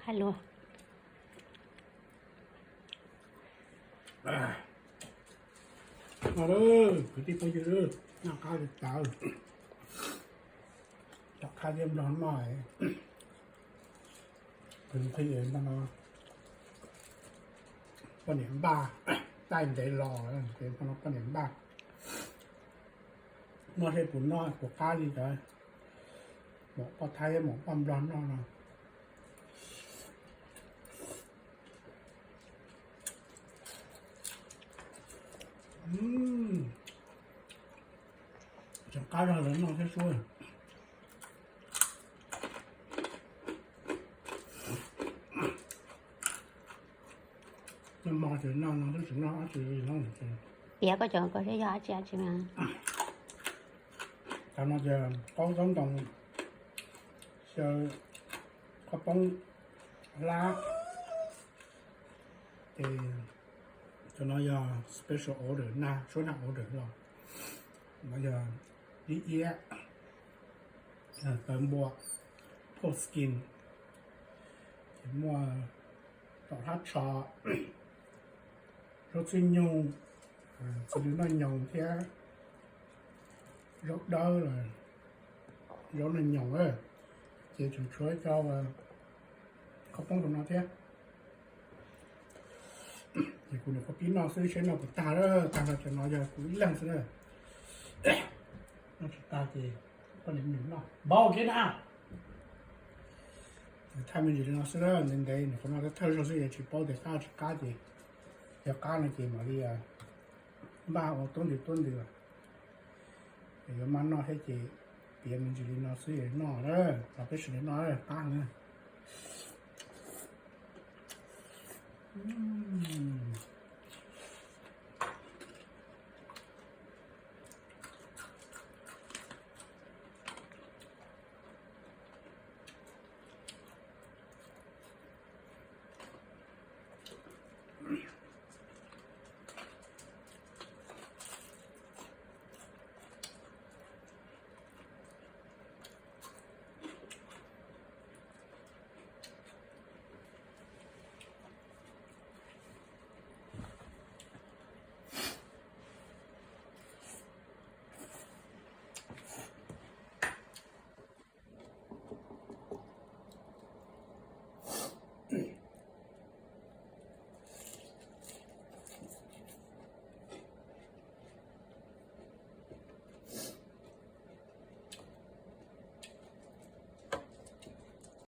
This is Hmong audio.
Hais lus. No, kwv tij phooj ywg, noj qab li cas, tom qab tias nplog noj, no, poj niam npaj, taij ntev los, poj niam npaj, noj seb puas noj puas qab li cov maum poj Thaib maum poj Nplog noj no. Tseem qab zog lawv noj thiab sub. Noj mov ces noj no, twb tsis noj dab tsi li no. Piav koj cov ko seb yog dab tsi dab tsi mas. Cov no ces qaub zaub ntoo, xyaw, qhov poob hlab. Ces cov no yog special order, nag suab nag order los. No yog dib iab, taws npua, pork skin, ces muaj taum hlab tsho, zaub txhwb nyoog, txiv lws noj nyoos thiab zaub dawb los zaub noj nyoos, ces tseem tshuav cov qhov poob rau no thiab. Ces kuv nyuam qhuav pib noj xwb, seb noj puas tag, tag los cov no yog kuv ib leeg xwb na. Noj tsis tag ces poj niam me nyuam noj. Npau kev na. Thaij me ntsis li no xwb na, ntev ntev, nyuam qhuav noj thawj zaug xwb, yeej tsis paub tias qab tsis qab ces, yog qab no ces mam li npaj ua tuab ntws tuab ntws. Yuav maj noj thiab ces piav me ntsis li no xwb es noj na, los peb sawv daws noj qab na.